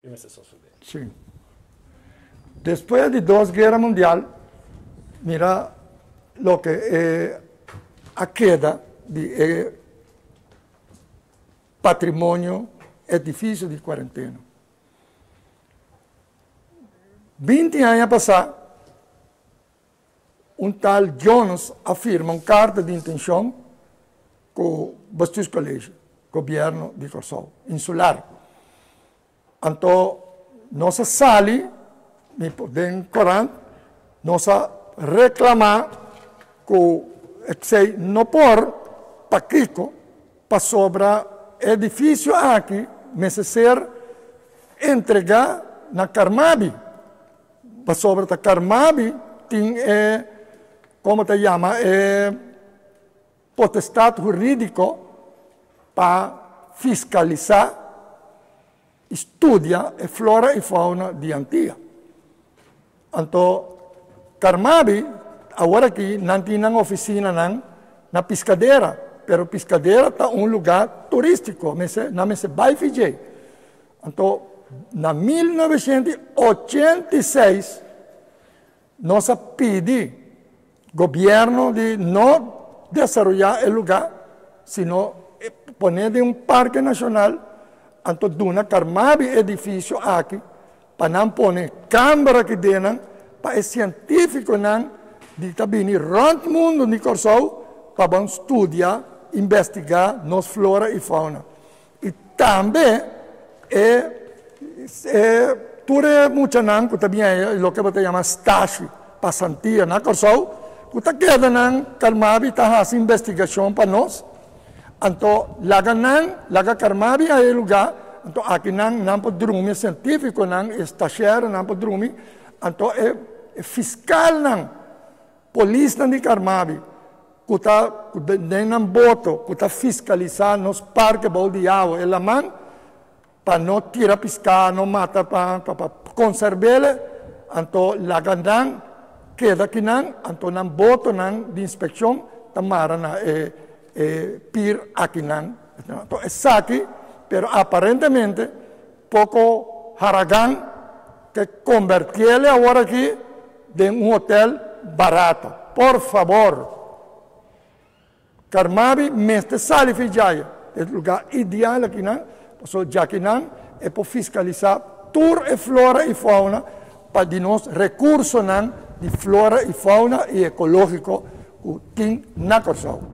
Ki mester sosodé? Sí. Despues di dos guera mundial, mira loke e a keda di e patrimonio edifisio di kuarentena. 20 aña pasá, un tal Jones a firma un karta di intenshon ku Bestuurscollege, gobièrnu di Kòrsou, insular. Anto nos a sali den korant, nos a reklamá ku esei no por, pakiko? Pasobra e edifisio aki mester ser entregá na Carmabi, pasobra ta Carmabi tin e, komo ta yama, e potestat hurídiko pa fiskalisá i studia e flora i fauna di Antia. Anto Carmabi awor aki nan tin nan oficinanan na Piscadera, pero Piscadera ta un lugar turistico, mester nan mester bay fi dje. Anto na 1986 nos a pidi gobierno di no desaroya e lugar, sino pone den un parke nacional, anto duna Carmabi edificio aki pa nan pone kamber aki den nan pa e sientífikonan di ta bini rònt mundu di Kòrsou pa ban studia, investigá nos flora i fauna. I tambe e e tur e muchanan ku ta bini e loke bo ta yama stashi, pasantia na Kòrsou ku ta keda nan Carmabi ta hasi investigashon pa nos. Anto laga nan, laga Carmabi a e lugá, anto aki nan, nan por drumi, e sientífikonan, e stashèronan por drumi, anto e e fiskalnan, polisnan di Carmabi, ku ta ku den nan boto, ku ta fiskalisá nos parke bou di awa, e laman, pa no tira piská, no mata pa pa pa konserb'el, anto laga nan keda akinan, anto nan botonan di inspekshon ta mara na e e pir akinan. Anto esaki, pero aparentemente poko haragan ke kombertiel awor aki den un hotel barato. Por fabor! Carmabi mester sali fi djaya, e lugar ideal akinan, pasobra djakinan e por fiscalisa tur e flora y fauna pa di nos recursonan di flora y fauna y ecologico cu tin na Corsou.